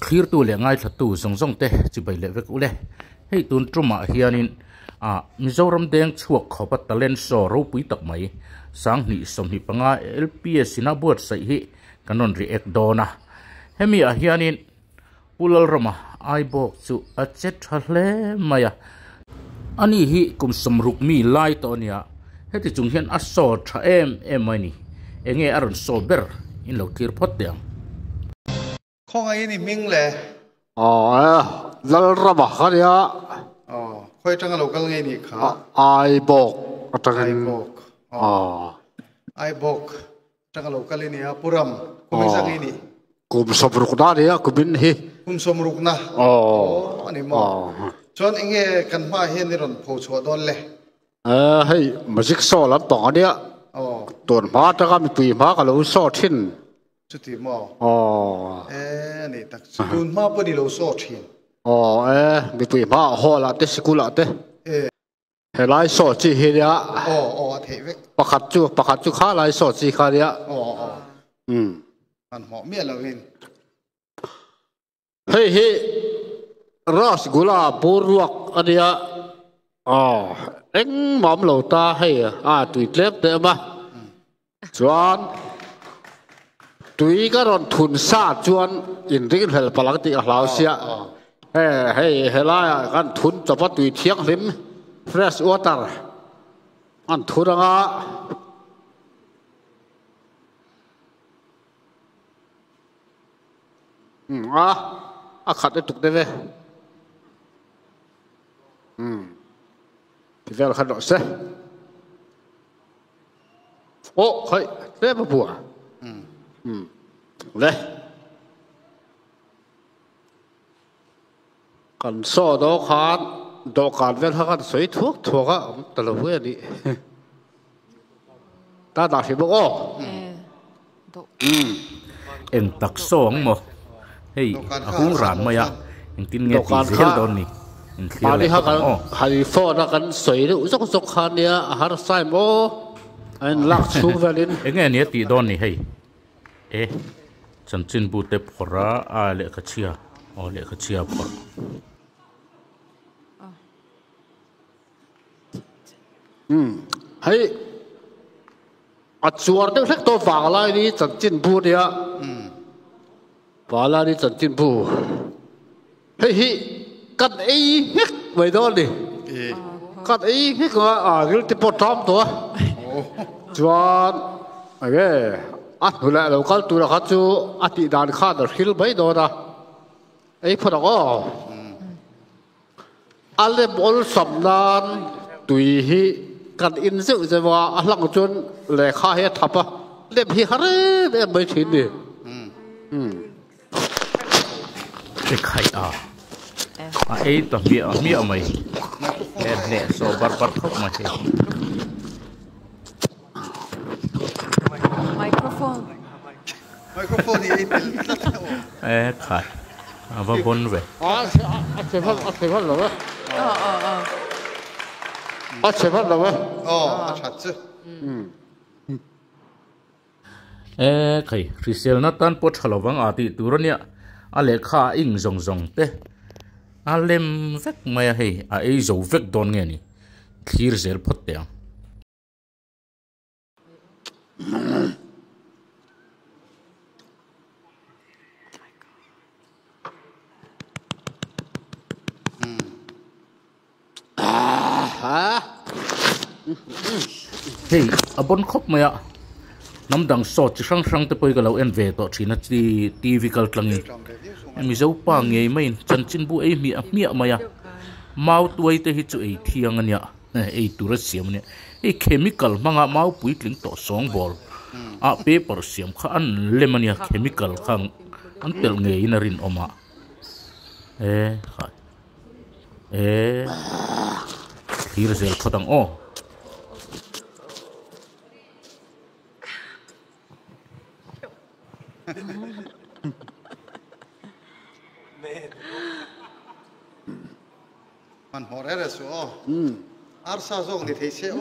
Thlirtu leh ngaithlatu zawng zawng te chibai leh vek ule. Hei tun tumah hianin ah Mizoram deng chhuak khawpa talent show ropui tak mai Sanghnih 25 LPS ina buatsaih hi kan rawn react dawn a. Hemi ah hianin Pu Lalrama Aibawk chu a che tha hle mai a. Ani hi kum 60 mi lai tawh a nia. Heti chung hian a saw tha em em mai a ni. Enge a rawn saw ber in lo thlir phawt teh ang. Khawngaih in i hming le? Aw e, Lalrama kha nia. Aw, khawi atanga lo kal ngei nih kha? Aibawk atangin. Aibawk. Aw. Aibawk atanga lo kal i nia, Pu Ram, kum engzah ngei nih? Kum 60 na nia, kumin hi. Kum 60 na? Aw, a ni maw? Chuan enge kan hmaah hian i rawn pho chhuah dawn le? Hei magic show lampang a nia. Aw. Tun hma atanga mipui hma ka lo show thin. Chuti maw? Aw. E a nih tak chu. Tun hma pawh ni lo show thin. Aw e, mipui hma ah hall ah te sikul ah te. E. Helai show chi hi nia. Aw aw a theih vek. Pakhat chu pakhat chu kha lai show chi kha nia. Aw aw. Um. An hmawh miah lo in. Hei hi Rasgula bur ruak a nia, aw engmah awm lo ta hei a tui tlem teh awm a, chuan tui ka rawn thun sa chuan inringhlel palh ang tih ka hlau sia, hei helaiah kan thun chawp a tui thianghlim fresh water an thun anga. Umm a a khat lutuk deuh e umm ti vel khan rawh se aw khawi tlem a bua umm le kan saw daw khan dawhkan vel kha kan sawi thuak thuak a awm ta lo hle a nih ta dah hrih bawk aw umm. Eng tak saw ang maw? Hei a hung ran mai a, engtin nge tih zel dawn ni? Inthlir leh phawt ang aw. Hei phone a kan sawi deuh zawk zawk kha nia a harsa em aw a in lak chhung velin. Enge nia tih dawn ni hei? E chanchinbu te phawrh a, a lehkha chhia aw lehkha chhia phawrh. Umm hei. A chuar deuh hlek tawh Vanglaini chanchinbu a nia. Vanglaini chanchinbu. Hei hi kan ei nghek mai dawn a ni. Kan ei nghek a, a ril te pawh ṭam tawh a. Chuan enge a hnu leh lo kal tura kha chu a tih dan khan a hril mai dawn a. Ei phawt ang aw. A lem awlsam nan tui hi kan in zeuh zeuh a, a hlang chuan lehkha hi a thap a, lem hi har em em mai thin ni. Hri khaih a, a ei ta hmiah hmiah mai, he hneh sawh bar bar khawp mai hei. Microphone. Microphone hi ei tel tlat a aw. E khai a va bon ve. A a chhe hman a chhe hman lo e. A chhe hman lo e. Aw a that chu. E khai hriselna tan pawh tha lovang a tih tur ania a lehkha a ing zawng zawng te a lem vek mai a hei a ei zo vek dawn nge ni thlir zel phawt teh ang. Hei a bon khawp mai a hnam dang saw chi hrang hrang te pawh hi ka lo en ve tawh thin a chi TV kal tlangin mizo pa ngei maiin chanchinbu ei hmiah hmiah mai a mau tuai te hi chu ei thiang a nia. Ei tur a siam a nia. Hei chemical hmanga mau puitling tawh sawngbawl ah paper siam kha an lem a nia chemical kha an telh ngeiin a rinawm a e khai e thlir zel phawt ang aw. Hmanhmawh reh reh suh aw. Arsa zawk ni thei se aw.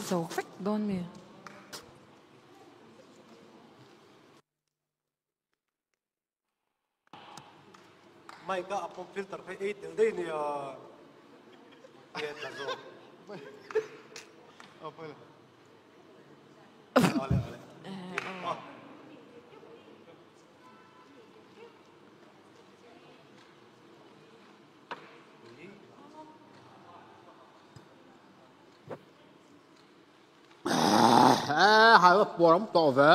Zo vek dawn mi. Mic a a pop filter phei ei tel daih nia nge tla zawk. Awle awle. Hai va puar awm tawh ve.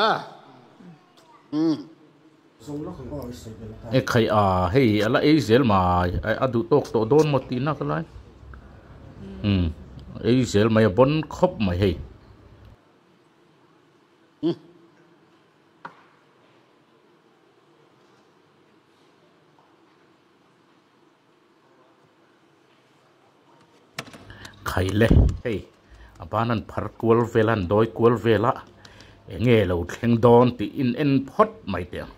E khai a hei a la ei zel mai a duh tawk tawh dawn maw tih nak lai umm ei zel mai a bawn khawp mai hei. Khaile hei a ban an phar kual vel a an dawi kual vel a eng nge lo thleng dawn tih in en phawt mai teh ang.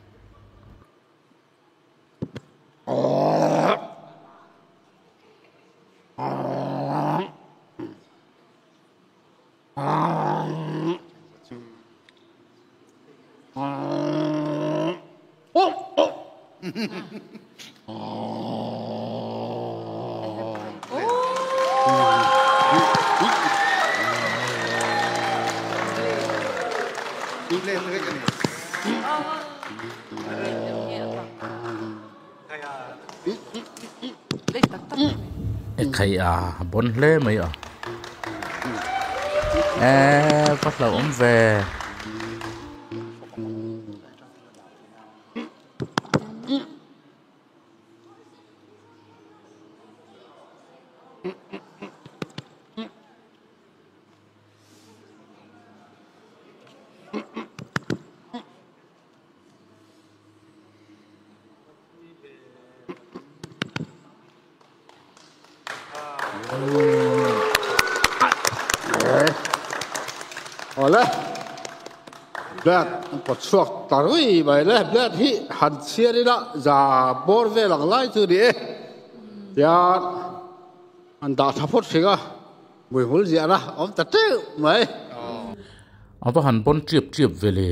Ekhai a bawn hle mai a eee va hlauhawm ve. Awle Black an pawt chhuak ta rui mai le Black hi han chhiar ila za bawr vel ang lai chu ni e tian an dah tha phawt hring a Muihmul ziahna awm ta teuh mai. A va han bawn chiap chiap ve le,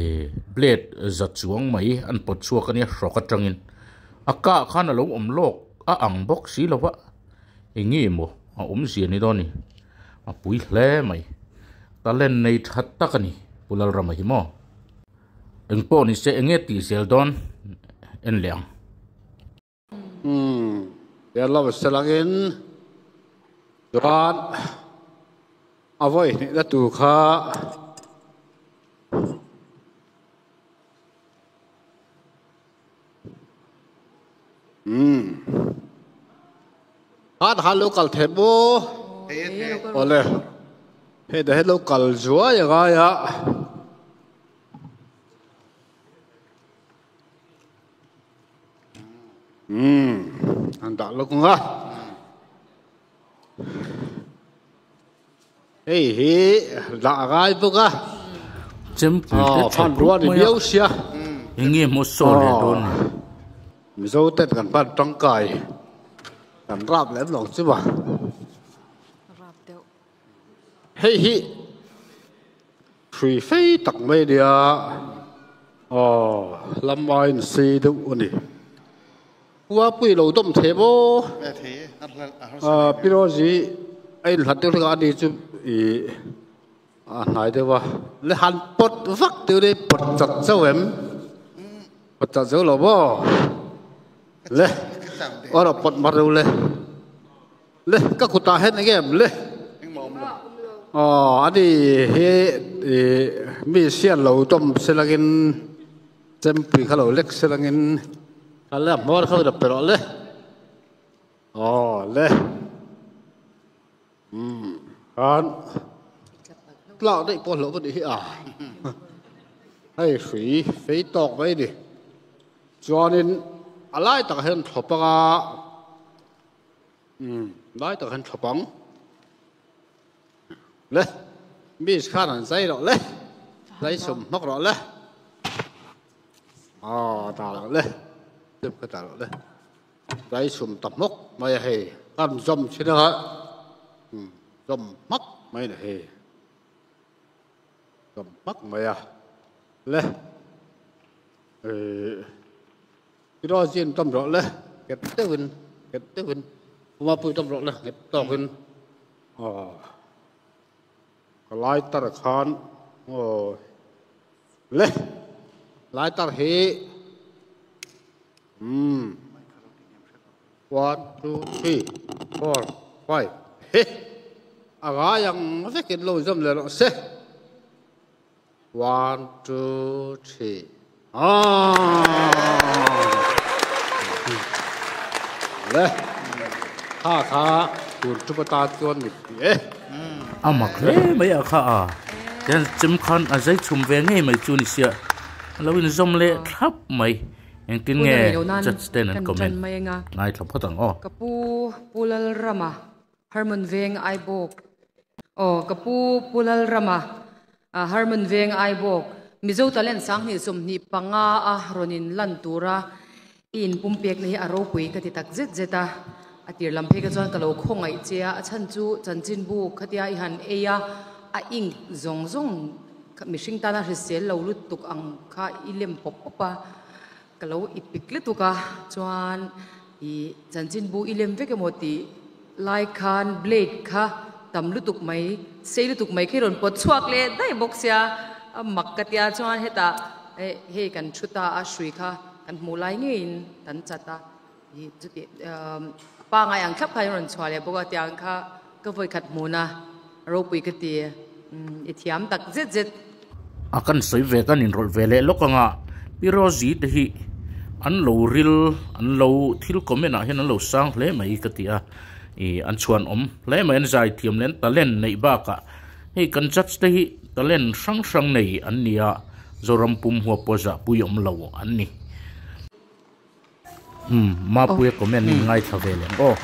blade za chuang mai an pawt chhuak a nia hrawk atangin. A kah khan a lo awm lawk a ang bawk si lo va, eng nge maw a awmzia ni dawn ni, a pui hle mai. Talent nei tha tak a ni Pu Lalrama hi maw. Eng pawh ni se eng nge tih zel dawn en leh ang. Umm ya lo selangin chuan a vawi hnih na tur kha umm khan han lo kal thei maw awle hei dah hian lo kal zuai a ngai a. Umm an dah lawk ang a hei hi dah a ngai bawk a Chempui te tha rup mai a eng nge maw saw leh dawn ni. Mizo ten kan hman tangkai kan rap lem lo chu ma hei hi Hrui fei tak mai nia aw lam aiin sei deuh a ni. Khua pui lo dawm thei maw? Pi Rosie a inhlat deuh hlek a, ani chu ih a hnai deuh a. Le han pawt vak deuh nia pawt chat chauh em? Pawt chat zo lo maw? Le aw rawh pawt mar deuh le. Le ka kutah hian eng em le? Aw ani hi ih mi sian lo dawm selangin chempui kha lo lek selangin a le a hmawr kha lo pe rawh le. Aw le umm khan tlak daih pawh hlauh va nih hi a hei hrui fei tawk mai a ni chuanin a lai takah hian thlawp anga. Umm lai tak han thlawp ang le miss khan an zai loh le zai sum hmak rawh le aw ta loh le chum kha ta loh le zai sum ta hmawk mai a hei kan zawm thin a um zawm hmak mai a ni hei. Dam hmak mai a le eh Tirozin tam rawh le nghet deuhin nghet deuhin Umapui tam rawh le nghet tawkin aw ka lai tar khan aw le lai tar hi umm one two three four five he a ngai ang vekin lo inzawm leh rawh se. One two three Le kha kha tun ṭum atan chuan mit ti e. A mak hle mai a kha a, tian chem khan a zai chhum ve ngei mai chu ni sia, a lo inzawm leh thlap mai. Engtin nge judge ten an comment ngaithla phawt ang aw. Ka pu Pu Lalrama Hermon Veng Aibawk Aw ka pu Pu Lalrama Hermon Veng Aibawk Mizo Talent Sanghnih 25 a rawn in lan tura i in pumpekna hi a ropui ka ti tak zet zet a, a tir lam phei kha chuan ka lo khawngaih che a, a chhan chu chanchinbu khatia i han ei a, a ink zawng zawng mihring tana hrisel lo lutuk ang kha i lem pawp pawp a, ka lo ipik lutuk a, chuan I chanchinbu i lem vek emaw tih lai khan blade kha tam lutuk mai, sei lutuk mai khi rawn pawt chhuak leh daih bawk sia, a mak ka tia chuan hetah hei kan thu ta a hrui kha kan hmuh lai ngeiin kan chat a, i chuti a pangai ang thlap kha in rawn chhuah leh bawk a tiang kha ka vawi khat hmun a ropui ka ti i thiam tak zet zet. A kan sawi ve kan inrawlh ve leh lawk anga Pi Rosie te hi an lo ril an lo thil comment ah hian an lo sang hle mai ka ti a ih an chhuan awm hle mai an zai thiam leh an talent neih bakah hei kan judge te hi talent hrang hrang nei an ni a Zoram pum huap pawh zahpui awm lo an ni. Umm Mapuia comment in ngaithla ve leh ang aw.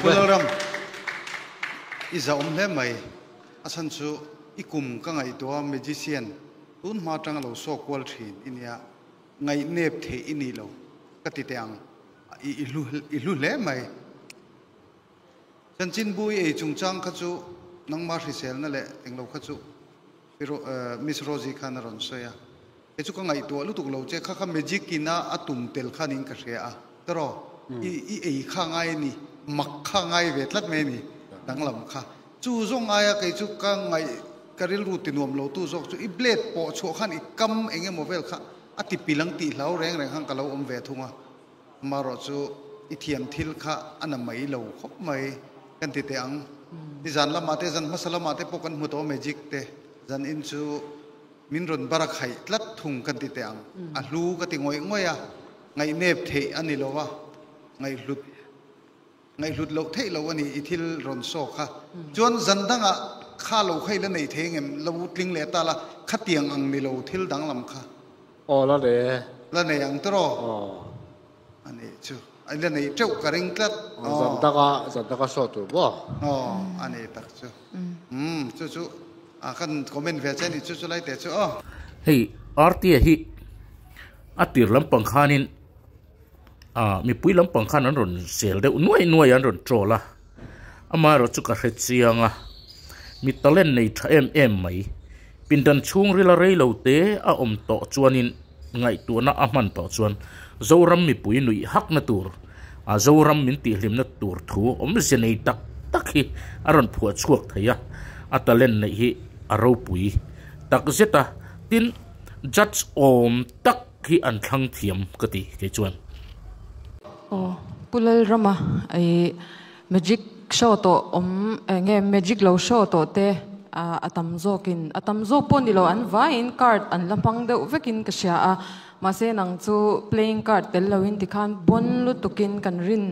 Pu Lalram, i zahawm hle mai. A chhan chu i kum ka ngaihtuah a magician tun hma atanga lo saw kual thin i nia, ngaihnep theih i nih lo ka ti teh ang. I i hlu hle mai. Chanchinbu i ei chungchang kha chu nangma hriselna leh englo kha chu Miss Rosie khan a rawn sawi a. Kei chu ka ngaihtuah lutuk lo che, kha kha magic in a a tum tel khan in ka hria a, tawraw i i ei kha ngai a ni, mak kha ngai ve tlat mai a ni, danglam kha. Chu zawng aia kei chu ka ngaih ka rilru ti nuam lo tu zawk chu i blade pawh chhuah khan i kam eng emaw vel kha a ti pil ang tih hlau reng reng khan ka lo awm ve thung a, amaherawh chu i thiam thil kha a na mai lo khawp mai kan ti teh ang. Nizan lamah te zan hmasa lamah te pawh kan hmu tawh a magic te zan in chu. Min rawn bar a khaih tlat thung kan ti teh ang. A hlu ka ti ngawih ngawih a, ngaihnep theih a ni lo a, ngaihhlut ngaihhlut loh theih loh a ni i thil rawn saw kha. Chuan zan dangah kha lo kha i la nei thei ngem lo tling leh ta la, khatiang ang ni lo thil danglam kha. Aw la nei e. La nei ang tawh. Aw. A nih chu. A la nei teuh ka ring tlat. Aw. Zan danga zan danga saw tur maw? Aw a nei tak chu. Umm chu chu a kan comment ve che ni chu chu lai teh chu aw. Hei RTA hi a tir lampang khanin ah mipui lampang khan an rawn sel deuh nuai nuai an rawn troll a amaherawh chu ka hre chiang a mi talent nei tha em em mai pindan chhungrila reilo te a awm tawh chuanin Ngaihtuahna a hman tawh chuan Zoram mipui nuih hakna tur, a Zoram min tihhlimna tur thu awmze nei tak tak hi a rawn phuah chhuak thei a, a talent neih hi a ropui tak zet a, tin judge awm tak hi an thlang thiam ka ti kei chuan. Aw Pu Lalrama i magic show tawh awm eng nge magic lo show tawh te a tam zawkin a tam zawk pawh ni lo an vaiin card an la hmang deuh vekin ka hria a mahse nang chu playing card tel loin tikhan bon lutukin kan rin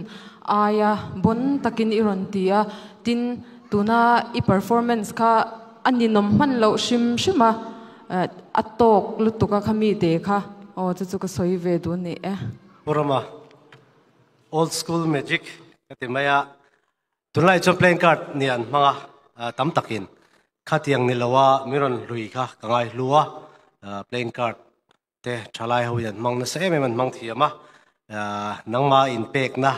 aia bon takin i rawn ti a tin tuna i performance kha a ninawm hman loh hrim hrim a a tawk lutuk a kha mite kha aw chu chu ka sawi ve duh ni e. Pu Rama. Old school magic ka ti mai a, tunlai chuan playing card nih an hmang a, tam takin khatiang ni loa min rawn hlui kha ka ngai hlu a, playing card te thalai ho in an hmang nasa em em an hmang thiam a, nangma inpekna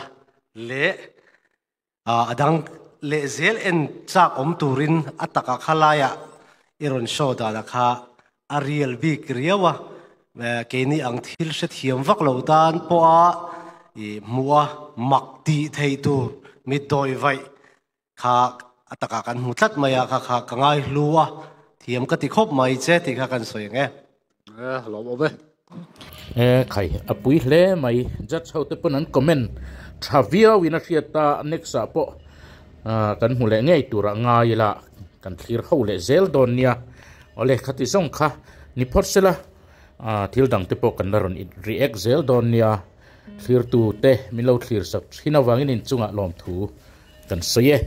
leh A dang leh zel en chak awm turin a takah kha laiah I rawn show dan a kha a real bik riau a, keini ang thil hrethiam vak lo tan pawha i hmuh a mak tih theih tur mitdawi vaih kha a takah kan hmu tlat mai a, kha kha ka ngai hlu a, thiam ka ti khawp mai che tih kha kan sawi ang e. E, lawm awm e. E khai, a pui hle mai, judge ho te pawn an comment tha viau in a hriat ta, next ah pawh kan hmu leh ngei tur ah ngai ila kan thlir ho leh zel dawn nia, awle khati zawng kha ni phawt sela thil dang te pawh kan la rawn react zel dawn nia, thlir tu te min lo thlir sak thin avangin inchungah lawmthu kan sawi e.